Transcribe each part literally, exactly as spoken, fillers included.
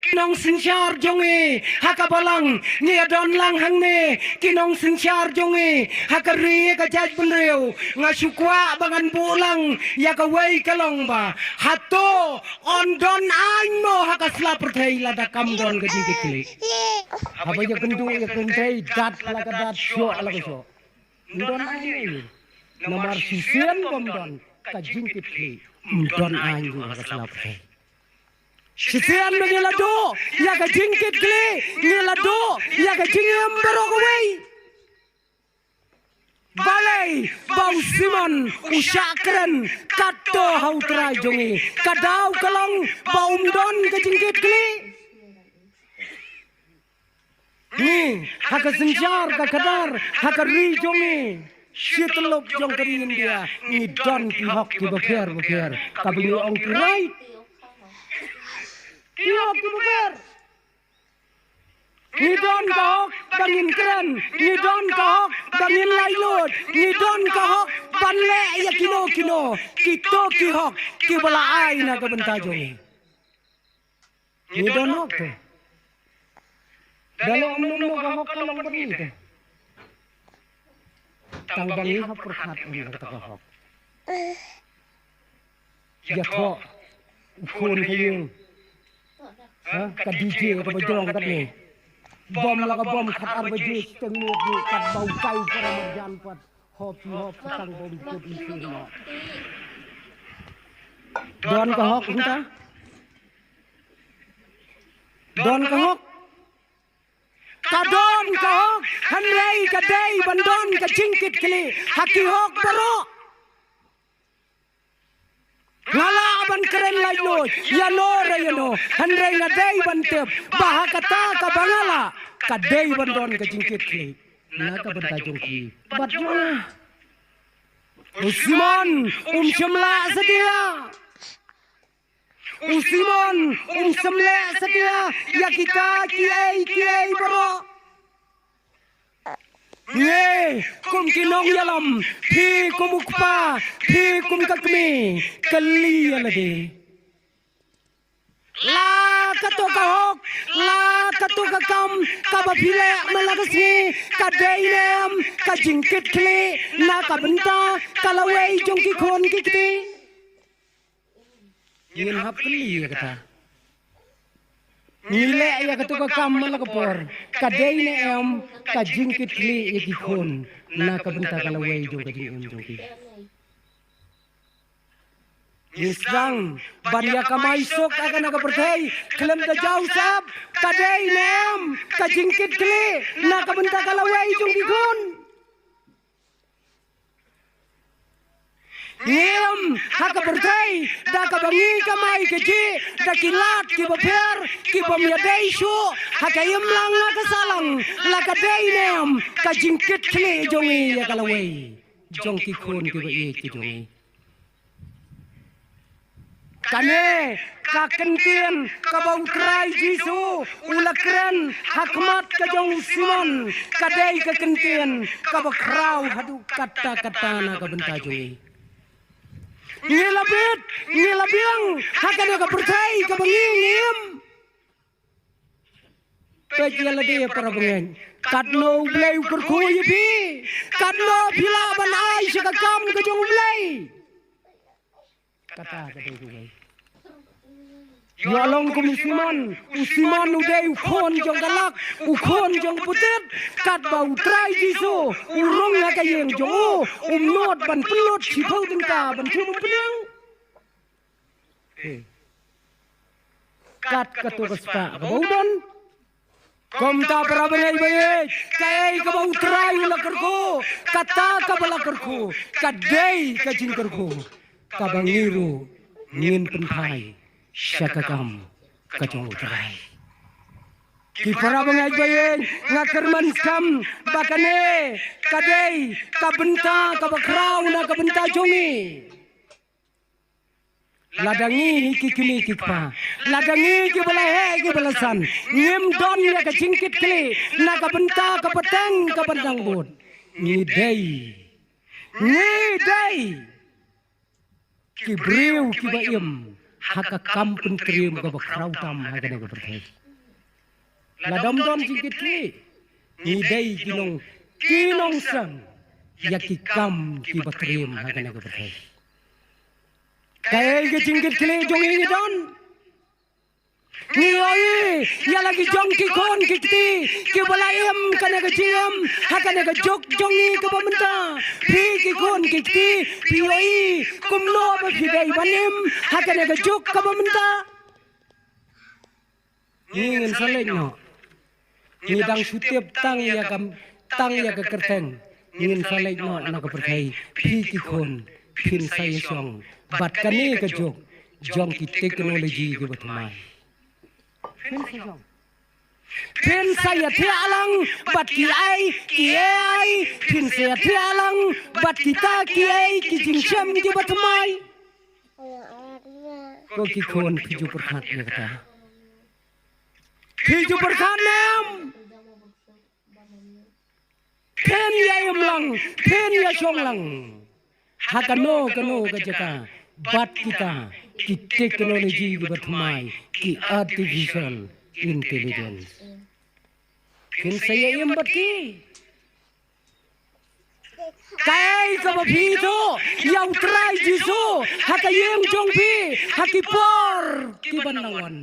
Ki nongsynshar jong ngi ha ka balang, ngi ïa don lang hangne. Ki nongsynshar jong ngi ha ka ri ka jaitbynriew, nga shu kwah ba ngan buh lang ïa kawei ka long ba hato yn don aiñ mo ha ka sla pyrthei lada kam don ka jingkitkhlieh. Haba ïakynduh ïakynthei, dat la ka dat, shoh la ka shoh. Ym don aiñ. Namar shisien bym don ka jingkitkhlieh, ym don aiñ ruh ha ka sla pyrthei. Shisien ba ngi la duh ïa ka jingkitkhlieh, ngi la duh ïa ka jingim baroh kawei. Balei ba u Simon u shah kren katto ha u Trai jong ngi? Ka daw ka long ba um don ka jingkitkhlieh. Ngi ha ka synshar ka khadar ha ka ri jong ngi, shi tyllup jong ka ri India, ngi don ki hok kiba pher bapher, kaba ngi ong ki right. Ki hok kiba pher. Ngi don ka hok ba ngin kren, ngi don ka hok ba ngin laitluid, ngi don ka hok ban leh ïa kino kino kito ki hok kiba la ai na ka bynta jong ngi. Ngi don hok te. Da long kumno ka hok ka long bad ngi te. Tang ba ngi hap pyrkhat ïa kata ka hok. Ïathoh u khun ka ïing. Ha, ka DJ kaba jrong katne. Bom la ka bom khatar baje, shiteng miet miet, katba u kai para marjan pat. Hop hop, ka tang bom kut ïa shu noh. Don ka hok hangta? Don ka hok? Ka don ka hok, hynrei ka dei ban don ka jingkitkhlieh ha ki hok baroh. Nga lah ban kren laitluid ïano re ïano, hynrei nga dei ban tip ba ha kata kaba nga lah, ka dei ban don ka jingkitkhlieh na ka bynta jong ki bad jong nga. U Simon um shym lah satia. U Simon um shym leh satia ïa kita kiei kiei baroh. Ngi kum ki nongïalam, phi kum u kpa, phi kum ka kmie, kylli ïa lade. La kato ka hok, la kato ka kam kaba phi leh man la ka sngi, ka dei ne em ka jingkitkhlieh na ka bynta ka lawei jong ki khun ki kti? Ngin hap kylli ïa kata. Ngi leh ïa kato ka kam man la ka por, ka dei ne em ka jingkitkhlieh ïa ki khun na ka bynta ka lawei jong ka jingim jong ki? Ngi sdang ban ïa kamai suk ha kane ka pyrthei khlem da jaw sep, ka dei ne em ka jingkitkhlieh na ka bynta ka lawei jong ki khun? Ngi im ha ka pyrthei da kaba ngi kamai kajih da ki lad kiba pher, kibym ïadei shuh ha ka imlang ha ka sahlang, la ka dei ne em ka jingkitkhlieh jong ngi ïa ka lawei jong ki khun kiba ïeit ki jong ngi? Kane ka kyntien kaba U Trai Jisu u la kren ha khmat ka jong u Simon, ka dei ka kyntien kaba khraw haduh katta katta na ka bynta jong ngi. Ngi la bit, ngi la biang ha kane ka pyrthei kaba ngi, ngi im. Peit ïa lade para bangeit. Katno U Blei u kyrkhu ïa phi? Katno phi lah ban ai sha ka kam ka jong U Blei? Kata ka dei kawei. Ïoh long kum u Simon, u Simon u dei u khun jong ka lak, u khun jong ka putit, katba U Trai Jisu u rung ha ka ïing jong u, um nud ban pynlut shiphew tyngka ban shu pynïoh. Kat kato ka spah kaba u don. Kumta para bangeit bangeit, kaei kaba U Trai u la kyrkhu, kata kaba la kyrkhu ka dei ka jingkyrkhu kaba ngi ruh ngin pynphai sha ka kam ka jong U Trai. Ki para bangeit bangeit, nga kyrmen skhem ba kane ka dei ka bynta kaba khraw na ka bynta jong ngi. Lada ngi hi ki kmie ki kpa, lada ngi kiba la heh kiba la san, ngim don ïa ka jingkitkhlieh na ka bynta ka pateng ka bynrang bud, ngi dei, ngi dei ki briew kiba im ha ka kam pyntriem kaba khraw tam ha kane ka pyrthei. Lada ym don jingkitkhlieh, ngi dei ki nong, ki nongseng ïa ki kam kiba triem ha kane ka pyrthei. Kaei ka jingkitkhlieh jong ngi ngi don? Ngi ïohi ïa la ki jong ki khun ki kti kiba la im kane ka jingim ha kane ka juk jong ngi kaba mynta. Phi ki khun ki kti, phi ïohi kumno ba phi dei ban im ha kane ka juk kaba mynta? Ngi ngin sa leit noh. Ngi dang shu tip tang ïa ka, tang ïa ka kyrteng. Ngin sa leit noh na ka pyrthei. Phi ki khun, phin sa ïashong bad kane ka juk jong ki technology kiba thymmai. Phin sa ïashong. Phin sa ïathiah lang bad ki ai, ki A I, phin sa ïathiah lang bad kita ki ai, ki jingshem kiba thymmai. Ko ki khun, phi ju pyrkhat ïa kata? Phi ju pyrkhat ne em? Phin ïa im lang, phin ïashong lang ha kano kano ka jaka bad kita ki technology kiba thymmai, ki artificial intelligence. Phin sa ïa im bad ki? Kaei kaba phi ïathuh ïa U Trai Jisu ha ka ïing jong phi ha ki por kiban nang wan?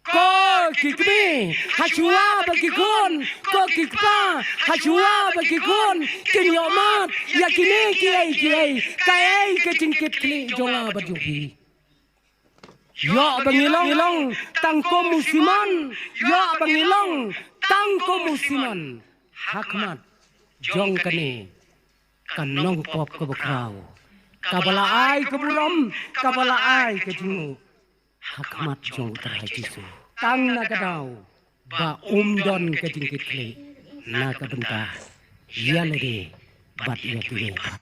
Ko ki kmie, ha shuwa ba ki khun, ko ki kpa, ha shuwa ba ki khun kin ïohmad ïa kine kiei kiei, kaei ka jingkitkhlieh jong nga bad jong phi? Ïoh ba ngi long, ngi long tang kum u Simon, ïoh ba ngi long tang kum u Simon ha khmat jong kane ka nongpop kaba khraw, kaba la ai ka burom, kaba la ai ka jingmut ha khmat jong U Trai Jisu. Tang na ka daw ba um don ka jingkitkhlieh na ka bynta ïa lade bad ïa kiwei pat.